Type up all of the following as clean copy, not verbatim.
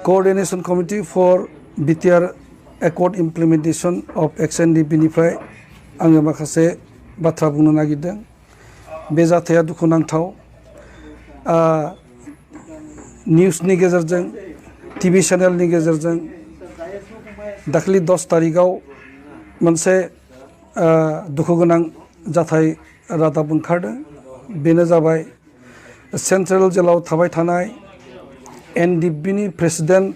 Coordination Committee for BTR Acord Implementation of NDFB निफ्राय आङो माखासे बाथ्रा बुंनो नागिरदों। बे जाथाया दुखुनांथाव। निउसनि गेजेरजों टिभि चेनेलनि गेजेरजों दाखालि 10 तारिखाव मोनसे दुखुगोनां जाथाय रादाब ओंखारदों। बेनो जाबाय सेन्ट्रेल जेलाव थाबाय थानाय NDFBनि प्रेसिडेन्ट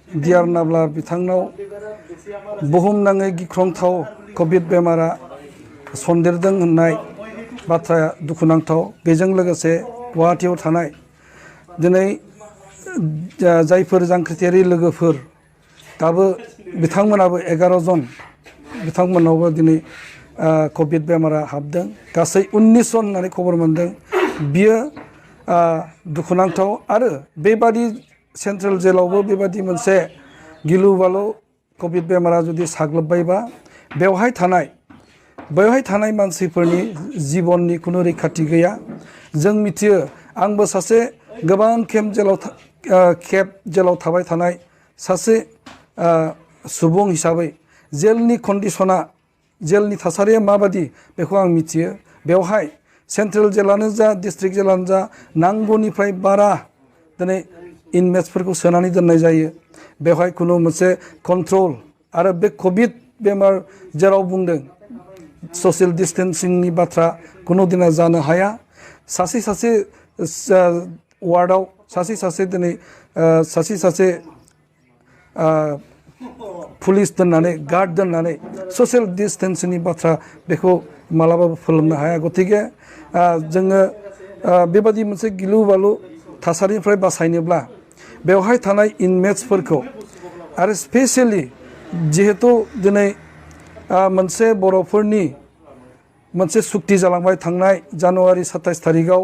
डिआर नाब्ला बिथांनाव बुहुमनाङै गिख्रंथाव कभिड बेमारा सन्देरदों होननाय बाथ्राया दुखुनांथाव। बेजों लोगोसे गुवाहाटीयाव थानाय दिनै जायफोर जांख्रिथायारि लोगोफोर दाबो बिथांमोनाबो 11 जन बिथांमोनावबो दिनै कभिड बेमारा हाबदों। गासै 19 जन होननानै खबर मोनदों। बियो दुखुनांथाव आरो बेबादि सेन्ट्रेल जेलावबो बेबादि मोनसे गिलु बालु कभिड बेमारा जुदि साग्लोबबायबा बेवहाय थानाय मानसिफोरनि जिबननि खुनु रैखाथि गैया। जों मिथियो, आंबो सासे गोबां खेब जेलाव थाबाय थानाय सासे सुबुं हिसाबै जेलनि कन्डिशना जेलनि थासारिया माबादि बेखौ आं मिथियो। बेवहाय सेन्ट्रेल जेलानो जा डिस्ट्रिक्ट जेलानो जा नांगौनिफ्राय बारा दिनै इनमेट्सफोरखौ सोनानै दोननाय जायो। बेवहाय खुनु मोनसे कन्ट्रल आरो बे कभिड बेमार जेराव बुंदों ससियेल डिस्टेन्सिंनि बाथ्रा खुनु दिना जानो हाया। सासे वार्डआव सासे दिनै सासे पुलिस दोननानै गार्ड दोननानै ससियेल डिस्टेन्सिंनि बाथ्रा बेखौ मालाबाबो फोलोमनो हाया। गतिके जोङो बेबादि मोनसे गिलु बालु थासारिनिफ्राय बासायनोब्ला बेवहाय थानाय इनमेट्सफोरखौ आरो स्पेसियेलि जिहेतु दिनै मोनसे बर'फोरनि मोनसे सुक्ति जालांबाय थांनाय जानुवारि 27 तारिखाव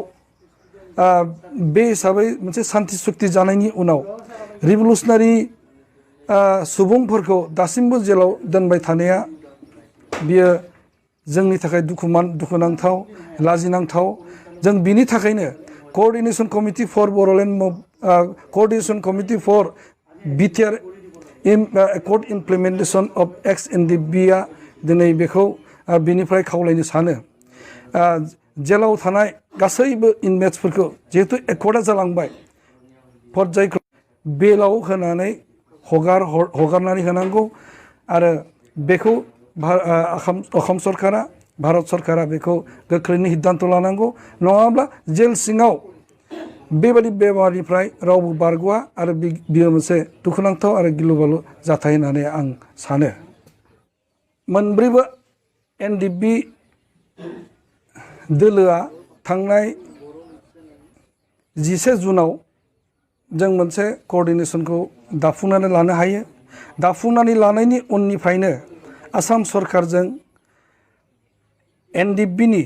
बे हिसाबै मोनसे सान्थि सुक्ति जानायनि उनाव रिभलुसनारि सुबुंफोरखौ दासिमबो जेलाव दोनबाय थानाया बियो जोंनि थाखाय दुखुनांथाव लाजिनांथाव। जों बिनि थाखायनो coordination committee for Bodoland coordination committee for BTR Acord Implementation of NDFB आ दिनै बेखौ बिनिफ्राय खावलायनो सानो। जेलाव थानाय गासैबो इनमेट्सफोरखौ जिहेतु एकर्डआ जालांबाय फर्जायखौ बेलाव होनानै हगारनानै होनांगौ आरो बेखौ असम सरकारा भारत सरकारा बेखौ गोख्रैनो सिद्धान्त लानांगौ। नङाब्ला जेल सिङाव बेबादि बेमारनिफ्राय रावबो बारग'आ आरो बियो मोनसे दुखुनांथाव आरो गिलु बालु जाथाय होननानै आं सानो। मोनब्रैबो NDFB दोलोआ थांनाय 11 जुनाव जों मोनसे कोअर्डिनेशनखौ दाफुंनानै लानो हायो। दाफुंनानै लानायनि उननिफ्रायनो आसाम सरकारजों NDFBनि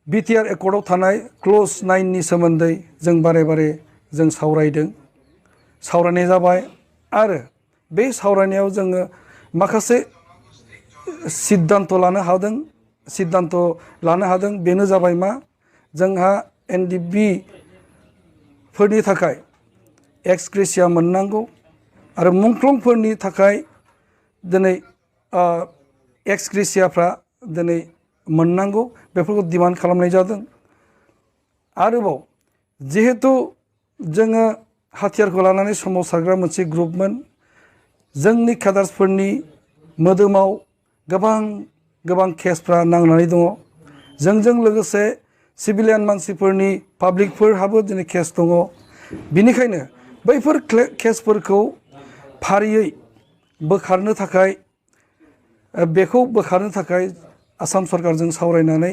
BTR एकर्डआव थानाय क्ल'ज 9 नि सोमोन्दै जों बारे जों सावरायनाय जाबाय आरो बे सावरायनायाव जोङो माखासे सिद्धान्त लानो हादों। बेनो जाबाय मा जोंहा NDFB फोरनि थाखाय एक्स ग्रेसिया मोननांगौ आरो मुंख्लंफोरनि थाखाय दिनै एक्स ग्रेसियाफ्रा दिनै मोननांगौ बेफोरखौ डिमान्ड खालामनाय जादों। आरोबाव जिहेतु जोङो हाथियारखौ लानानै सोमावसारग्रा मोनसे ग्रुपमोन, जोंनि केडार्सफोरनि मोदोमाव गोबां केसफ्रा नांनानै दङ। जोंजों लोगोसे सिभिलियान मानसिफोरनि पाब्लिकफोरहाबो दिनै केस दङ। बिनिखायनो बैफोर केसफोरखौ फारियै बोखारनो थाखाय आसाम सरकारजों सावरायनानै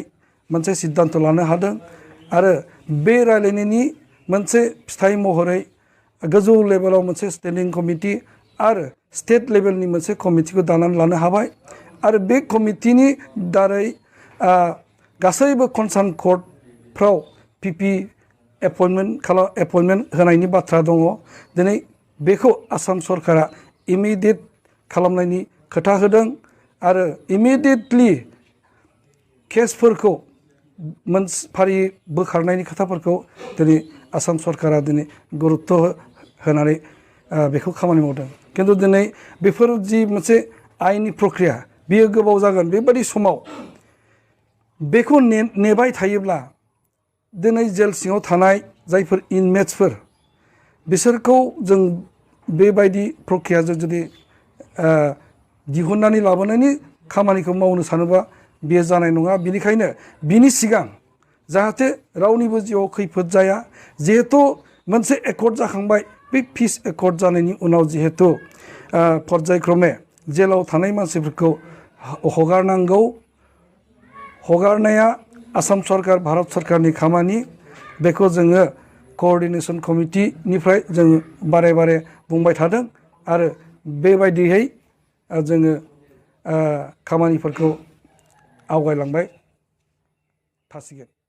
मोनसे सिद्धान्त लानो हादों आरो बे रायलायनायनि मोनसे फिथाइ महरै गोजौ लेभेलाव मोनसे स्टेन्डिं कमिटि आरो स्टेट लेभेलनि मोनसे कमिटिखौ दानानै लानो हाबाय आरो बे कमिटिनि दारै गासैबो कनसार्न कर्टफ्राव PP एपइन्टमेन्ट होनायनि बाथ्रा दङ। दिनै बेखौ आसाम सरकारा इमिडियेट खालामनायनि खोथा होदों आरो इमिडियेटलि केसफोरखौ फारि बोखारनायनि खोथाफोरखौ दिनै आसाम सरकारा दिनै गुरुत्थ' होनानै बेखौ खामानि मावदों खिन्थु दिनै बेफोर जि मोनसे आयेननि प्रक्रिया बेयो गोबाव जागोन बेबायदि समाव बेखौ नेबाय थायोब्ला दिनै जेल सिङाव थानाय जायफोर इनमेट्सफोर बिसोरखौ जों बेबायदि प्रक्रियाजों जुदि दिहुननानै लाबोनायनि खामानिखौ मावनो सानोबा बेयो जानाय नङा बेनिखायनो बिनि सिगां जाहाथे रावनिबो जिउआव खैफोद जाया जिहेथु मोनसे एकर्ड जाखांबाय बे पिस एकर्ड जानायनि उनाव जिहेतु पर्यायक्रमे जेलाव थानाय मानसिफोरखौ हगारनांगौ हगारनाया आसाम सरकार भारत सरकारनि खामानि बेखौ जोङो क'अर्डिनेशन कमिटिनिफ्राय जों बारे बारे बुंबाय थादों आरो बेबायदियै जोङो खामानिफोरखौ आवगायलांबाय थासिगोन